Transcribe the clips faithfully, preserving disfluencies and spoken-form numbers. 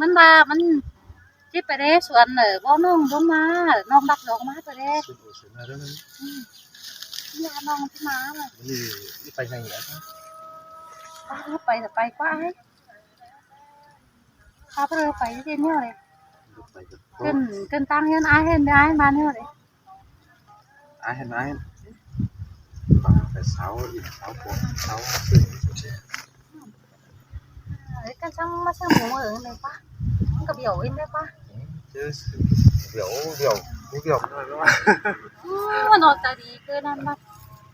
ꞌMắn ꞌva ꞌmắn ꞌchí pay đé suôn ꞌnớ, báu ꞌnọng báu ꞌmá, ꞌnọng đắc dong ꞌmá pay đé. Suôn ổ suôn ꞌnớ. Ừ. ꞌMắn ꞌva ꞌnọng ꞌchí ꞌmá ꞌnớ. Đi, đi pay ngay nhỉ? Pay, pay, pay ꞌquá ải. Khắp ꞌlới pay đi ꞌtếng ꞌnhó đé. Pay ꞌtếng. ꞌCứn, ꞌcứn ꞌtáng ꞌhiến ải ꞌhến ꞌmá ꞌnhó đé. Ải ꞌhến ải ꞌhến. Pay sáu, ím sáu, pay sáu, sương. Ê, ꞌcắn săng ꞌmá săng mủ ꞌmự ꞌnị ꞌquá. ꞌMắn ꞌcọ bẻo ꞌhến ꞌnị ꞌquá. Chứ bẻo, bẻo, bẻo ꞌnọi ꞌnọi. Ú, ꞌmắn ꞌnọi tai đi ꞌcọ ꞌnặn ꞌmá.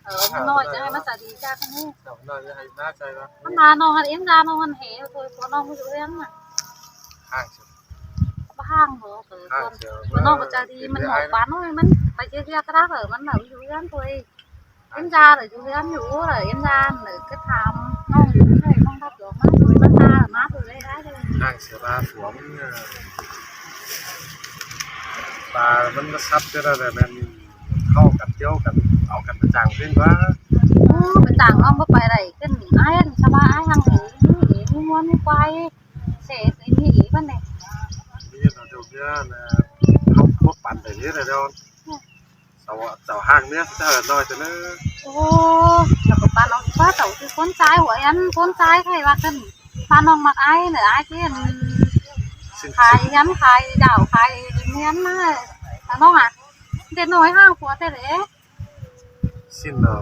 Ờ, ꞌmắn ꞌnọi chaư ꞌhại ꞌmắn tai đi chaư ꞌcọ ꞌnị. Ꞌnọi ꞌnọi ꞌhại ꞌmá chaư ꞌva. ꞌMắn ꞌmá ꞌnọng ꞌhặn ꞌếm da ꞌnọng ꞌhặn hế thôi, ꞌcọ ꞌnọng ꞌmá dú ꞌhiến ꞌnặn. Hang sương. ꞌPa hang ꞌhó, ꞌcọ ꞌcọ ꞌnọng ꞌcọ chaư đi, ꞌmắn ꞌnọi ꞌpán ꞌnọi ꞌmắn pay ꞌchưa ꞌviạk ꞌcọ đắc ꞌmắn ꞌmá dú ꞌhiến thôi. Yên da lỏ dú ꞌhiến dú lỏ yên da lỏ ꞌcọ tham ꞌnọng dú ꞌnị ꞌnọng đắc dong ꞌmá thôi ꞌmắn da ꞌmá thôi ꞌlới ải thôi. Hang sương ꞌva phua ꞌmắn, ơ, ꞌva ꞌmắn ꞌmá sắp ꞌchớ ꞌnặn ꞌlẹo ꞌmen ꞌháu căn ꞌtiếu căn au căn pay chang ꞌpéng ꞌquá. Ú, pay chang ꞌnọng ꞌcọ pay đảy ꞌcứn ải ꞌhặn sa ꞌva ải ꞌhăng ꞌnị ꞌnị ꞌmí ꞌmuôn ꞌmí ꞌquái. Sẻ ꞌnị ꞌnị ꞌmắn ꞌnị. ꞌMí ꞌnị ꞌnị ꞌnị ꞌháu ꞌcọ pắn đảy ꞌnị ꞌnị ꞌnị. Sau, sau hang ꞌmía ꞌchớ ꞌnọi ꞌtẹ ꞌnớ. Ô, ꞌlẹo ꞌcọ ꞌpán ꞌnọng ꞌva sau ꞌchư ꞌcốn ꞌchái ꞌhụ ꞌhướn, ꞌcốn ꞌchái ꞌkhạy ꞌva ꞌcứn. ꞌPán ꞌnọng ꞌmặc ải ꞌnớ, ải ꞌchí ꞌhặn ꞌsịn khai ꞌhướn, khai đảo, khai ꞌhướn ꞌmá. ꞌPán ꞌnọng ꞌnạ, ꞌdệt ꞌnọi hang phua ꞌtẹ đé. ꞌSịn ꞌnớ,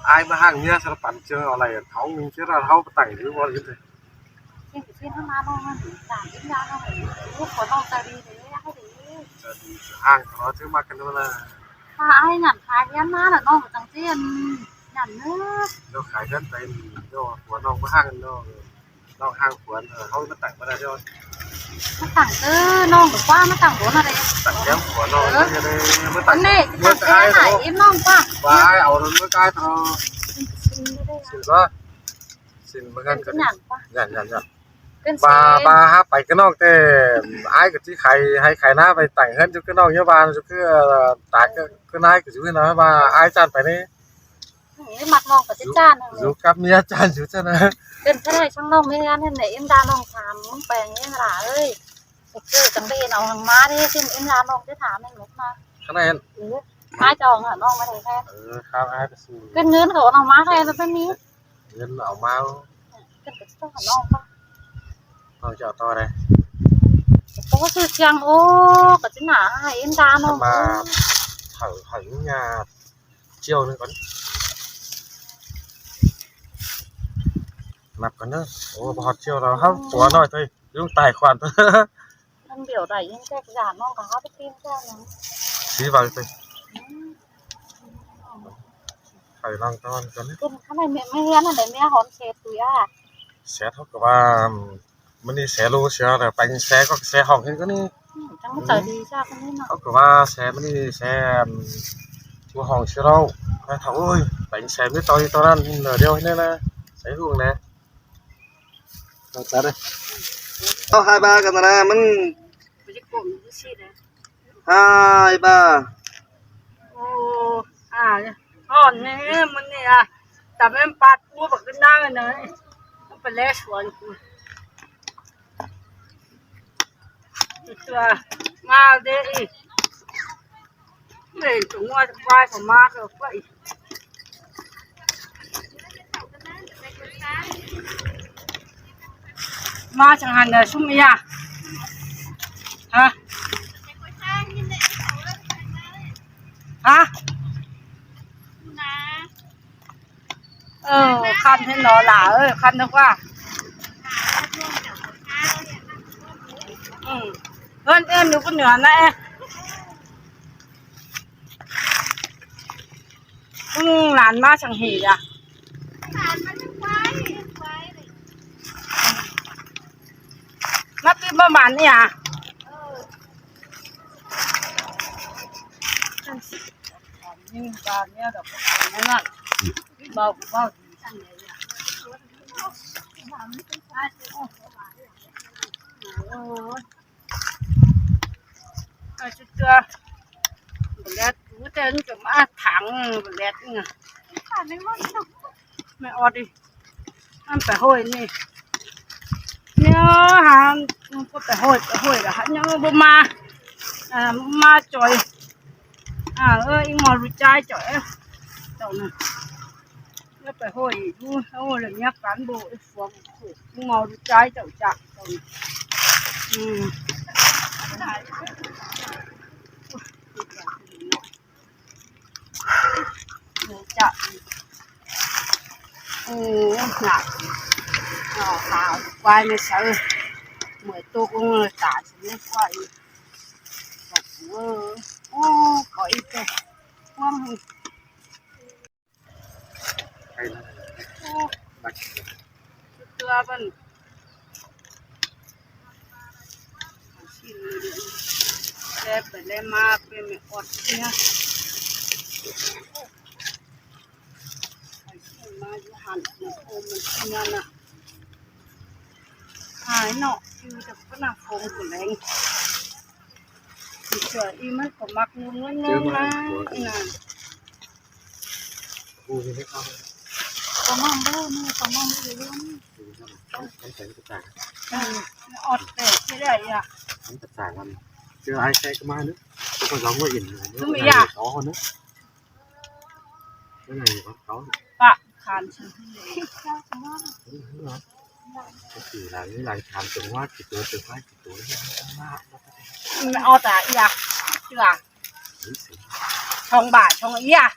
ải ꞌmá hang ꞌmía sau pắn ꞌchư au lai thong ꞌnưng ꞌchớ ꞌnặn ꞌháu pay tẳng dú ꞌmá ꞌlới ꞌtẹ. ꞌSịn ꞌcọ ꞌsịn ꞌmá ꞌnọng ꞌmắn đi, tẳng ꞌnị ꞌnọng ꞌmắn đi, ú, phua ꞌnọng tai đi đé, ải đé. ꞋCọ đi, hang ꞌcọ ꞌchớ ꞌmá căn ꞌnớ ꞌnạ. ꞌPa ải ꞌnặn khai ꞌhướn ꞌmá ꞌnặn ꞌnọng ꞌcọ chắng ꞌchí ꞌnặn ꞌnớ. ꞌLẹo khai ꞌhướn pay ꞌnị, ꞌlẹo phua ꞌnọng ꞌmá hang ꞌnớ, ꞌnọng hang phua ꞌnớ, ꞌháu ꞌmá tẳng ꞌmá đảy ꞌnớ. ꞌMá tẳng ꞌtứ ꞌnọng ꞌcọ ꞌquá, ꞌmá tẳng dú ꞌnặn đé. Tẳng ꞌhiến phua ꞌnọng ꞌmá đảy, ꞌmá tẳng ꞌnị, ꞌmá tẳng ải ꞌnị, ꞌnọng ꞌquá. ꞌPa ải au ꞌnặn ꞌmá ải thôi. Sửa ꞌquá. Sửa ꞌmá ꞌcắn ꞌcắn. Nhẳn, nhẳn, nhẳn. ꞌPa, ꞌpa hák pay ꞌcọ ꞌnọng ꞌtẹ, ải ꞌcọ ꞌchí khai, ꞌhại khai ꞌná pay tẳng ꞌhướn ꞌchu ꞌcọ ꞌnọng ꞌnhó ꞌva ꞌchu ꞌcọ, ơ, ta ꞌcọ, ꞌcọ ꞌnái ꞌcọ dú ꞌnị ꞌva ải ꞌchăn pay ꞌnị. Ư, ꞌmặc ꞌnọng ꞌcọ ꞌchí ꞌchăn. Dú cắp ꞌmía ꞌchăn dú ꞌchăn ꞌnớ. ꞌCọ ꞌchí ꞌchăn ꞌnọng ꞌmí ꞌhướn ꞌnị, ꞌếm da ꞌnọng tham ꞌpéng ꞌnị ꞌlạ ơi. Ư, chắng đi ꞌnọng ꞌmá đi, ꞌchí ꞌếm da ꞌnọng ꞌchí tham ꞌnị ꞌmá. Khăn ꞌnị ꞌhẹn. Ư, ꞌmá chong hả ꞌnọng ꞌmá đảy ꞌhẹn. Ư, khăn ꞌnị ꞌhẹn. ꞌCọ ꞌngớn ꞌcọ ꞌnọng ꞌmá ꞌhẹn ꞌnị ꞌpéng ꞌnị. ꞌNgớn au ꞌmá. ꞌCọ ꞌchí ꞌchọ ꞌnọng ꞌpá. ꞌNọng ꞌchọ ꞌto đảy. ꞌCọ ꞌchí ꞌchăng ô, ꞌcọ ꞌchí nả hả ꞌếm da ꞌnọng. ꞌMá hảư, hảư ꞌnhá ꞌchiêu ꞌnị ꞌcọn. ꞌNặp ꞌcọn ꞌnớ. Ô, báu ꞌhọt ꞌchiêu ꞌlẹo. Hảư phua ꞌnọi thôi. Dú tài khoản thôi. ꞌMắn bẻo đảy ꞌnhắng ꞌchẹk dản ꞌnọng ꞌcọ hảư pay tin ꞌchẹk ꞌnặn. Sí vay thôi. Hảư ꞌnọng ꞌto ꞌcọn. ꞌCọ ꞌkhắm ꞌnị ꞌmí, ꞌmí ꞌhiến ꞌnặn đảy ꞌmí hỏn sét tui a. Sét ꞌháu ꞌcọ ꞌva, ꞌmắn ꞌnị sét ꞌlụk sét đảy pay sét ꞌcọ sét hỏng ꞌhến ꞌcọ ꞌnị. Ư, chắng ꞌmá tai đi ꞌchạ ꞌcọ ꞌnị ꞌnớ. Ư, ꞌháu ꞌcọ ꞌva sét ꞌmắn ꞌnị sét, ưm, ꞌchu hỏng sét ꞌlụk. Ơ, thảu ơi, pay sét ꞌmí ꞌto ꞌnị ꞌto ꞌnặn, ꞌnớ điêu ꞌnị ꞌnớ. Sét ꞌlụk ꞌnị. Ơ, chả đây. Ơ, hai ba cái này mình. Hai ba. Ô, à, hỏn ꞌnị, ꞌmắn ꞌnị à. Tăm ꞌmí pắt ꞌmú báu ꞌcọ ꞌnăng ꞌnớ. Pay ꞌlé suôn ꞌcọ. Tua, ꞌmá đé ꞌnị. ꞌMá chắng hẳn ꞌnớ ꞌsúm ya. Hả? Hả? Ơ, khăn thế nó lạ ơi, khăn nó quá. Ừ. Hơn em được con nhỏ này. Cũng làn má chẳng hỉ à. Mắt cái bơm bàn đi à. Bao bao. Ơ, chú chưa. Bơlét, chú tên chú má thẳng bơlét nè. Mẹ ọt đi. Ăn phải hồi nè. Nè Nhớ hả, có phải hồi, phải hồi là hả, nhớ bố ma, à, ma trời. À, ơ, inh mò rụt trái trời. Chậu này. Nó phải hồi, đu, hồi là nhắc cán bộ, inh mò rụt trái chậu chạm, chậu này. Ừ. Chậm. Ừ, ngại. Ờ, hào quay mới xấu. Mười tô cũng tả chỉ biết quay. Ồ, có ít thôi. Quang. Ồ, thưa vân. Lé pay lé ꞌmá pay mẹ ꞌọt ꞌnhá. Pay ꞌmá yu hăn ꞌnhá, ôm ꞌnhá ꞌnạ. Ai ꞌnọ, yu ꞌchớ ꞌnạ phông ꞌcọ ꞌlẹng. Yu ꞌchớ ꞌi ꞌmắn ꞌcọ ꞌmặc ꞌnung ꞌnung ꞌnung ꞌnạ. Ôi, cái này không. Có măng bơ, nó có măng bơ luôn. Nó, nó phải cái tảng. Ừ, nó ọt tẻ thế đấy à. Nó phải tảng lắm. Chưa ai xe cơ mà nữa. Tôi có giống với ỉn. Không bị à? Có hơn nữa. Cái này có sáu. Bạn khán. Cái gì là cái này khán, trồng hoa chỉตัว, trồng hoa chỉตัว. Mẹ ọt à, iya. Chưa à? Không bà, không iya.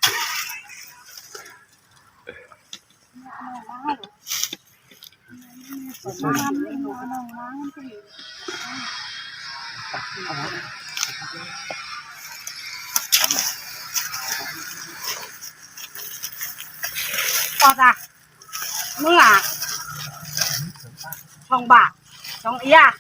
Ọt à? ꞌMứng à? Không bà, không iya. À,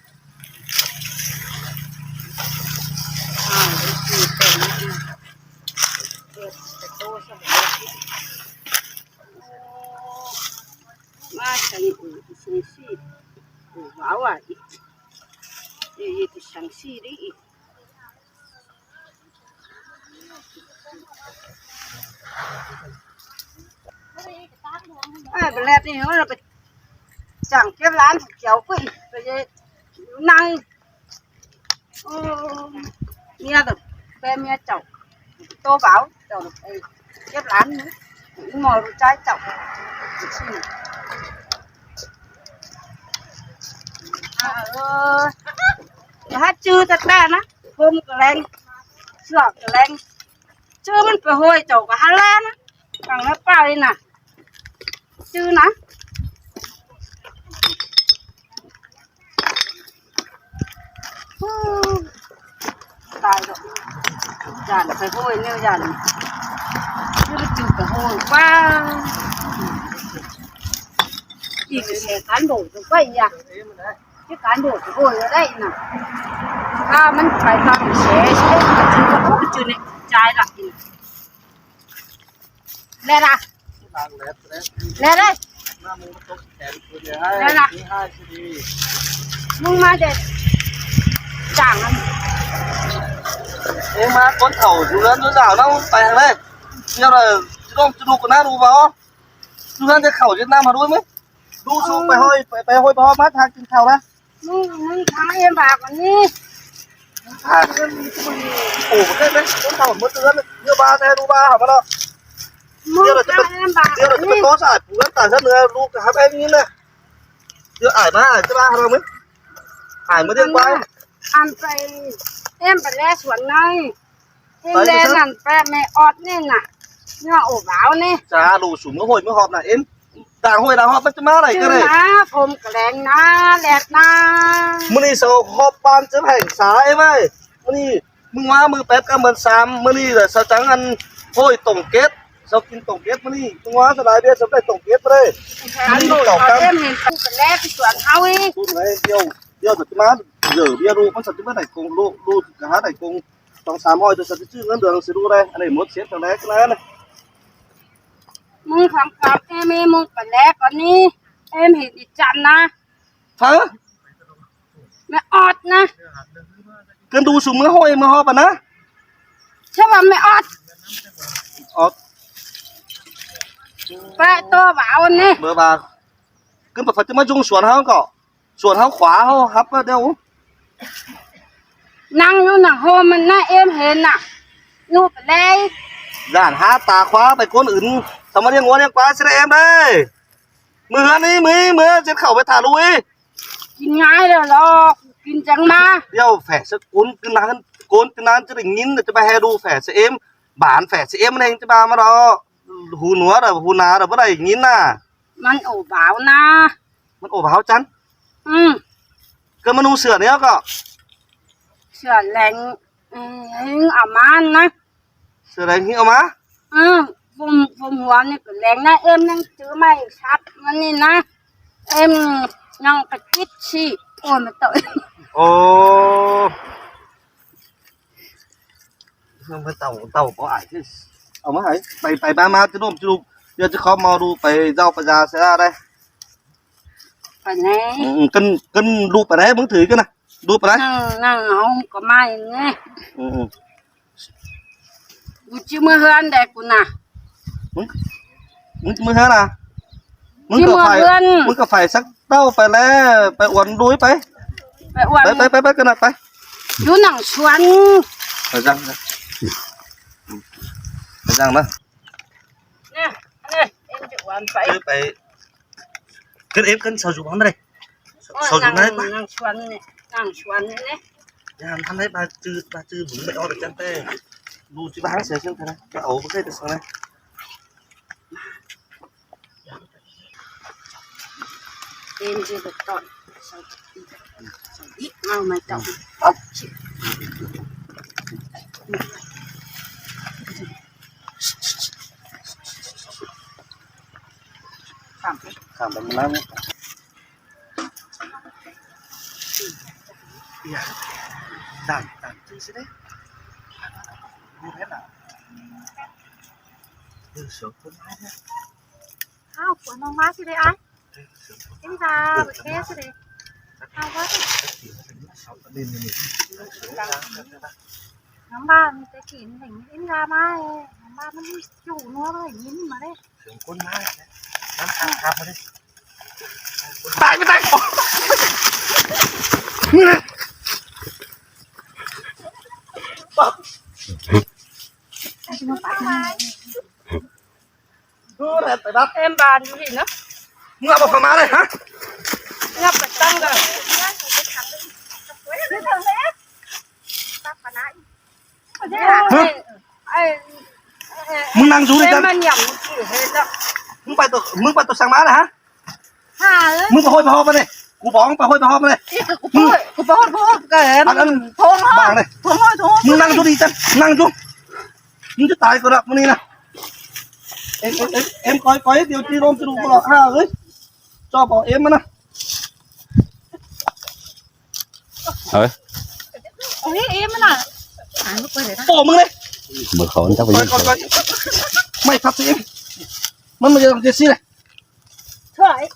ꞌmá chắng ủ, ủ sung si. Ủ báo à, ị, ị, ị, ị, sung si đi, ị. Ơ, bơ ꞌlẹt ꞌnị, nó là bơ chắng kiếp lán, kéo quỷ, bơ dê, năng. Ô, ꞌmía ꞌcọ, pé ꞌmía chảu. Tô báo, chảu, ê, kiếp lán, ꞌnị. Ú mò ꞌlụk ꞌchái chảu. À, ơ. Nó hát chư ta ta ꞌnạ. Hôm ꞌcọ ꞌlẹng. Sửa ꞌcọ ꞌlẹng. Chư ꞌmắn pay ꞌhội chảu ꞌcọ hả ꞌlẹng ꞌnạ. Cẳng nó pao đi ꞌnạ. Chư ꞌnạ. Tài rồi. Dản pay ꞌhội ꞌnị dản. Chứ nó chư pay ꞌhội ꞌquá. Ị ꞌcọ xe cán bộ rồi quay nhỉ. Chứ cán bộ pay ꞌhội rồi đấy ꞌnạ. À, ꞌmắn pay tăm xe, xe, chư pay ꞌhội chư ꞌnị. Chai lắm. Lẹ ra. Lẹ đây. Lẹ ra. ꞌMứng ꞌmá đệt. Chắng lắm. Ê, ꞌmá ꞌcốn thảu dú ꞌlớn dú dảo ꞌnạ, pay hăng đây. Nhiều là chứ không, chứ đu của ꞌnạ đu vào. Dú ꞌlớn chứ khảu Việt Nam mà đu ꞌmá. Đu su pay ꞌhội, pay, pay ꞌhội, pay ꞌhội ꞌmá tháng chưng thảu ꞌnạ. ꞌMứng, ꞌmứng tháng êm bạc ꞌnị. À, ổ cái đấy, ꞌcốn thảu mớt ꞌlớn, nhiều ba xe đu ba hả mà nó. ꞌMứng tháng êm bạc ꞌnị. Nhiều là chứ có giải phú lắm, tại sao nữa, đu cả hãm em như này. Nhiều ải má, ải chứ ba hả ꞌmá. Ải ꞌmá điên quái. Ăn pay, êm pay lé suôn ꞌnị. Êm lé ꞌnặn pé mẹ ọt ꞌnị ꞌnạ. Nó ổ báo ꞌnị. Chả đủ sủ ꞌmá ꞌhội ꞌmá ꞌhọp ꞌnạ êm. Đang ꞌhội đang ꞌhọp ꞌmá chứ ꞌmá đảy cơ ꞌnị. Chứ ꞌnạ, phôm ꞌcọ ꞌlẹng ꞌnạ, ꞌlẹt ꞌnạ. Mưa ꞌnị sau ꞌhọp ban chớp hẻng xã êm ơi. Mưa ꞌnị, ꞌmứng ꞌmá ꞌmự pét ꞌcắm ꞌmự sam, mưa ꞌnị là sau chắng ăn ꞌhội tổng kết. Sau kin tổng kết mưa ꞌnị, ꞌmứng ꞌmá sau lai bia sau đảy tổng kết ꞌmá đây. Mưa ꞌnị tổng kết. Êm hên phôm ꞌcọ ꞌlẹng suôn ꞌháu ꞌnị. Phôm ꞌlẹng, điêu, điêu sau ꞌmá, giờ bia đu, ꞌmắn sau ꞌmá đảy công, đu, đu, cả hãm đảy công. Tong sam ꞌhội ꞌtoi sau ꞌchí ꞌchư ngớn đường sau đu đây, ăn đảy mốt sếp sau ꞌlẹng ꞌnạ. ꞌMứng tháng cắp êm ꞌmứng pay ꞌlẹng ꞌcọ ꞌnị, êm hên đi chăn ꞌnạ. Hả? Mẹ ọt ꞌnạ. Cơn đu sủ ꞌmá ꞌhội ꞌmá ꞌhọp ꞌnạ. Chứ ꞌva mẹ ọt. Ọt. Pé tô báo ꞌnị. Bơ ba. Cơn pay ꞌphật ꞌchí ꞌmá dú suôn ꞌháu ꞌcọ. Suôn ꞌháu khóa ꞌháu hắp ꞌva ꞌlẹo. ꞌNăng ꞌnụ nẳng ꞌhôm ꞌmắn ꞌnớ ꞌếm hên ꞌnạ. ꞌNụ pay ꞌlé. Dản hák ta khóa pay ꞌcốn ứn. Tăm ꞌmá ꞌliệng ꞌngúa ꞌliệng ꞌquái ꞌsịt ꞌlẹo ꞌếm đảy. ꞌMự ꞌhướn ꞌnị, ꞌmự, ꞌmự ꞌdệt khảu pay thả ꞌlụk ꞌnị. Kin ꞌngai ꞌlẹo ꞌlọ. Kin chắng ꞌmá. ꞌLẹo phải ꞌsớ ꞌcốn kin ꞌnán, ꞌcốn kin ꞌnán ꞌchí đảy ꞌnghín, ꞌchí pay ꞌhứ đu phải ꞌsớ ꞌếm. Bản phải ꞌsớ ꞌếm ꞌnhính ꞌchí pay ꞌmá ꞌlọ. Hú ꞌnúa ꞌlẹo, hú ná ꞌlẹo báu đảy ꞌnghín ꞌnạ. ꞌMắn ổ báo ꞌnạ. ꞌMắn ổ báo chăn. Ừ. ꞌCọ ꞌmắn ꞌhụ sửa ꞌnị ꞌcọ. Sửa leng, ừ, ꞌhính áo ꞌmá ꞌnạ. Sửa leng ꞌhính áo ꞌmá. Ừ, phung, phung hua ꞌnị ꞌcọ leng ꞌnạ, ꞌếm ꞌnăng chứ ꞌmạy sắp ꞌmắn ꞌnị ꞌnạ. Êm, ꞌnăng pay tít ꞌsị. Ôi, ꞌmắn ꞌtội. Ồ. Không phải tàu, tàu có ải chứ. Áo ꞌmá ải. Pay, pay ꞌmá ꞌmá ꞌchí ꞌnôm ꞌchí ꞌlụk. ꞌDiu ꞌchí khóp ꞌmo đu pay dau pay da sia đảy. Pay ꞌnị. Ừ, ừ, ꞌcứn, ꞌcứn ꞌlụk pay đảy, ꞌmứng thử ꞌcứn ꞌnạ. ꞌLụk pay đảy. ꞌNăng, ꞌnăng ꞌháu ꞌcọ ꞌmá ꞌnị. Ừ, ừ. ꞌChí ꞌmưa ꞌhướn đảy ꞌcứn ꞌnạ. ꞌMứng, ꞌmứng ꞌchí ꞌmưa ꞌhướn ꞌnạ. ꞌMứng ꞌcọ phải, ꞌmứng ꞌcọ phải sắc ꞌtạu pay ꞌlé, pay uôn đuối pay. Pay uôn. Pay, pay, pay, pay ꞌcứn ꞌnạ pay. Dú nẳng suôn. Pay dăng. Pay dăng ꞌnạ. ꞌNị, ꞌnị, êm ꞌchí uôn pay. Ê, pay. ꞌCứn êm ꞌcứn sau dú bóng đảy. Sau, sau dú ꞌnặn ꞌnị, nẳng suôn ꞌnị, nẳng suôn ꞌnị. Dú ꞌnặn ꞌnị, ba ꞌchư, ba ꞌchư bứng báu ók chăn ꞌtẹ. Đu ꞌchí báng sia chăn ꞌtẹ ꞌnị. Ba ók báu ꞌcọ ꞌtẹ sau ꞌnị. Êm ꞌchí báu ꞌtọn. Sau ít, sau ít, mau mai tỏng. Ốc ꞌchí. Khảm đi. Khảm đi ꞌmắn ꞌnặn. Iya. Dản, dản ꞌchư ꞌsịt đảy. Đi phép nào. Đi sướng ꞌcốn ꞌmá ꞌnị. Ao, ꞌcốn ꞌmá ꞌmá ꞌsịt đảy ải. Đi sướng ꞌcốn ꞌmá. Đi sướng ꞌcốn ꞌmá ꞌsịt đảy. Ao ꞌmá. Đi, đi, đi. Ngắm ba, mình sẽ chỉ mình in ra mai. Ngắm ba, nó đi chủ nó rồi, nhìn mà đấy. Sướng ꞌcốn ꞌmá ꞌnị. Ngắm khắp khắp đi. Tái, tái. Êm ba dú ꞌnị ꞌnớ. ꞌMứng áo ꞌmá ꞌmá đảy hả? Ngắp pay ꞌtăng đa. Hả? ꞌMứng ꞌnăng dú đi chăn. ꞌMắn nhẳm ꞌchư hên ꞌnớ. ꞌMứng pay ꞌtố, ꞌmứng pay ꞌtố săng ꞌmá đảy hả? Hả ới? ꞌMứng pay ꞌhội pay ꞌhọp ꞌmá đảy. Cu bóng pay ꞌhội pay ꞌhọp ꞌmá đảy. Ih, cu pay ꞌhội, cu pay ꞌhội ꞌhọp cái. Ăn, ăn. Thong ꞌhọp. Bảng đảy. Thong ꞌhội, thong ꞌhội. ꞌMứng ꞌnăng dú đi chăn, ꞌnăng dú. ꞌMứng ꞌchí tai ꞌcọ đa, ꞌmắn ꞌnị ꞌnạ. Êm, êm, êm, êm, coi, coi, ꞌdệt điêu ꞌchí ꞌlốm ꞌchí đu ꞌcọ đa, hả ới. Cho bảo êm ꞌmắn ꞌnạ. Ơi. Ôi, êm ꞌmắn ꞌnạ. Ăn ꞌmá quên đảy. Ổ ꞌmứng đảy. Bớt khó chắc phải coi, coi, coi. Mày khắp ꞌsịt êm. ꞌMắn ꞌmá ꞌdệt ꞌsịt đảy. Thôi.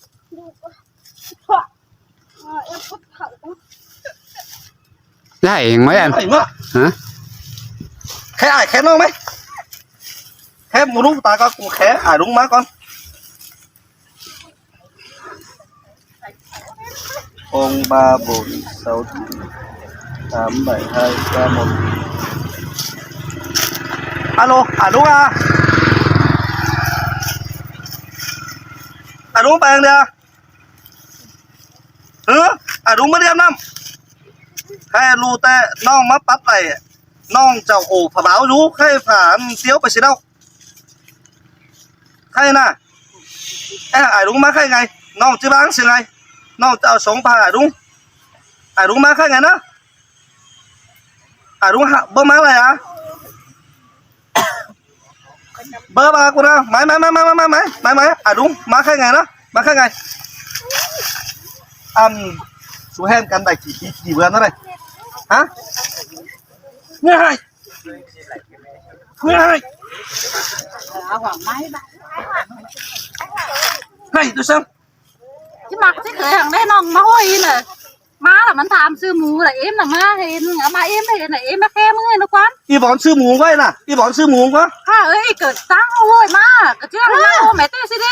Thôi. Ờ, em có thở không? Đảy ꞌhếng ꞌmá ăn. Đảy ꞌmá. Hả? Khék ải khék ꞌnọng ꞌmá. Khék ꞌmá ꞌlụk ta ꞌcọ cu khék ải ꞌlụk ꞌmá ꞌcọn. Không ba bốn sáu chín tám bảy hai ba một. Alo, ải ꞌlụk à? Ải ꞌlụk pay ꞌnhắng đaư? Hứ, ải ꞌlụk ꞌmá ꞌliêm ꞌnặm. Khay ꞌlụk ꞌtẹ ꞌnọng ꞌmá pắt đảy. ꞌNọng chảu ổ phả báo dú, khay phả ăn tiếu pay ꞌsịt ꞌnọng. Khay ꞌnạ. Ê, ải ꞌlụk ꞌmá khay ꞌngai. ꞌNọng ꞌchí báng sia ꞌngai. ꞌNọng chảu sống pay ải ꞌlụk. Ải ꞌlụk ꞌmá khay ꞌngai ꞌnớ. Ải ꞌlụk hả, báu ꞌmá đảy à? Báu ꞌmá ꞌcọ ꞌnớ. Mai, mai, mai, mai. Mai, mai. Ải ꞌlụk ꞌmá khay ꞌngai ꞌnớ. ꞌMá khay ꞌngai. Ăn, su ꞌhẹn căn đảy kỉ, kỉ, kỉ bươn ꞌnớ đảy. Hả? Ngơi. Ngơi. Ngơi, tôi xem. Chứ ꞌmặc chứ khởi hẳn đảy ꞌnọng ꞌmá ꞌhội ꞌnị. ꞌMá ꞌlạ ꞌmắn tham ꞌsứ mú ꞌlạ êm ꞌnạ ꞌmá hên, ꞌmá êm hên ꞌnạ êm ꞌmá khe ꞌmứng hên ꞌnạ ꞌquám. ꞌI bón ꞌsứ mú ꞌquá ꞌnạ, ꞌi bón ꞌsứ mú ꞌquá. Hả ơi, ꞌcọ ꞌtáng ꞌhội ꞌmá, ꞌcọ ꞌchí ꞌmá ꞌhội mẹ ꞌtẹ ꞌsịt đé.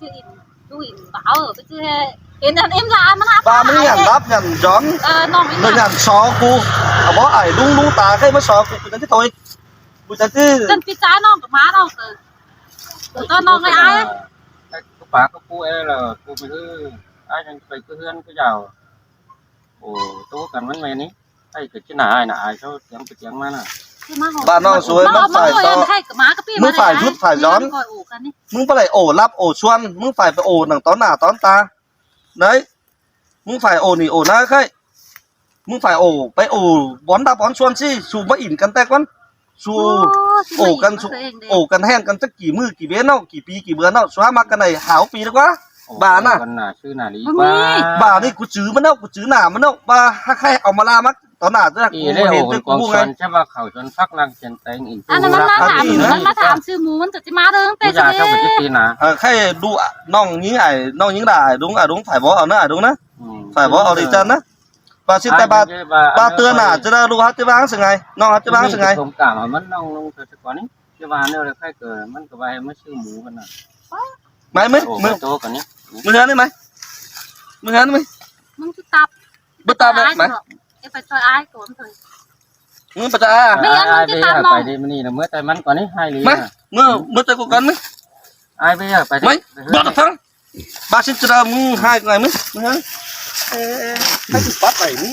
chứ in, chú in bảo, chứ em, em là ăn mà hả? Ba ꞌmí nhẳn lắp nhẳn dón. Ờ, nó ꞌmí nhẳn so cu. À, bó ải ꞌlung ꞌlung ta khay ꞌmá so cu, cu chắng chứ thôi. Cu chắng chứ. Cần pít chá nó ꞌcọ ꞌmá đâu cơ. Cu ꞌcọ nó ꞌngai ai. Cu pá ꞌcọ cu ê là cu ꞌmí ꞌhứ. Ai chắng pay ꞌcọ ꞌhướn ꞌcọ dao. Ổ, tố căn ꞌmắn ꞌme ꞌnị. Hay ꞌcọ ꞌchí nả ai nả ai, sau tiếng ꞌcọ tiếng ꞌmá nả. Bản ꞌnọng suối, ꞌmứng phải ꞌto, ꞌmứng phải dút phải dón. ꞌMứng ꞌpá đảy ổ lắp ổ suôn, ꞌmứng phải pay ổ nẳng tó nả tó ta. Đấy. ꞌMứng phải ổ nỉ ổ ꞌnớ khay. ꞌMứng phải ổ, pay ổ bón ta bón suôn ꞌsị, su ꞌmá ỉn căn ꞌtẹ ꞌquán. Su ổ căn, su ổ căn ꞌhéng căn chắc kỉ ꞌmự kỉ bến ꞌnớ, kỉ pi kỉ bươn ꞌnớ, su hák ꞌmặc căn đảy hảư pi ꞌnớ ꞌquá. Ổ, bà căn nả. Căn nả sư nả đi ꞌmí ꞌquá. Bà ꞌnị cu chứ ꞌmắn ꞌnớ, cu chứ nả ꞌmắn ꞌnớ, bà hák khay au ꞌmá ꞌla ꞌmặc, tó nả chắc ꞌcọ ꞌhụ ꞌhên ꞌtẹ ꞌcọ ꞌhụ ꞌngai. Ăn ꞌmắn ꞌmá tham, ꞌmắn ꞌmá tham sư mú ꞌmắn ꞌchọ ꞌchí ꞌmá đương ꞌtẹ ꞌchí. Khay ꞌlụk ꞌnọng ꞌnhính ải, ꞌnọng ꞌnhính đả ải đúng, ải đúng phải bó au ꞌnớ, ải đúng ꞌnớ. Phải bó au đi chăn ꞌnớ. Bà ꞌsịn ꞌtẹ bà, bà ꞌtưa nả ꞌchí đa ꞌlụk hák ꞌchí ꞌváng sư ꞌngai, ꞌnọng hák ꞌchí ꞌváng sư ꞌngai. Thông cảm hả ꞌmắn ꞌnọng ꞌnọng ꞌcọ ꞌchí ꞌquá ꞌnị. Chứ ꞌva ꞌnéo đa khay ꞌcọ ꞌmắn ꞌcọ ꞌva ꞌmá sư mú căn nả. Mai ꞌmí, ꞌmí. Ổ ꞌtố căn ꞌnị. ꞌMí ꞌhướn ꞌnị mai. ꞌMí ꞌhướn ꞌnị mai. ꞌMứng ꞌchí tắp. Bứt tắp ꞌmí mai. Em pay ꞌchoi ai ꞌcọ thôi. ꞌMứng pay ꞌchoi ai. Mai ăn ai ꞌmứng ꞌchí tắp ꞌnọng. Pay đi ꞌmá ꞌnị nả, ꞌmá ꞌtẹ ꞌmắn ꞌcọ ꞌnị, hai đi. Mai, ꞌmá, ꞌmá ꞌtẹ ꞌcọ căn ꞌnị. Ai ꞌmá pay đi. Mai, bớt tắp. Bà ꞌsịn ꞌchí đa ꞌmứng hai ꞌcọ ꞌngai ꞌmí. Ê, ê, ê. Hák ꞌchí pắt đảy ꞌmí.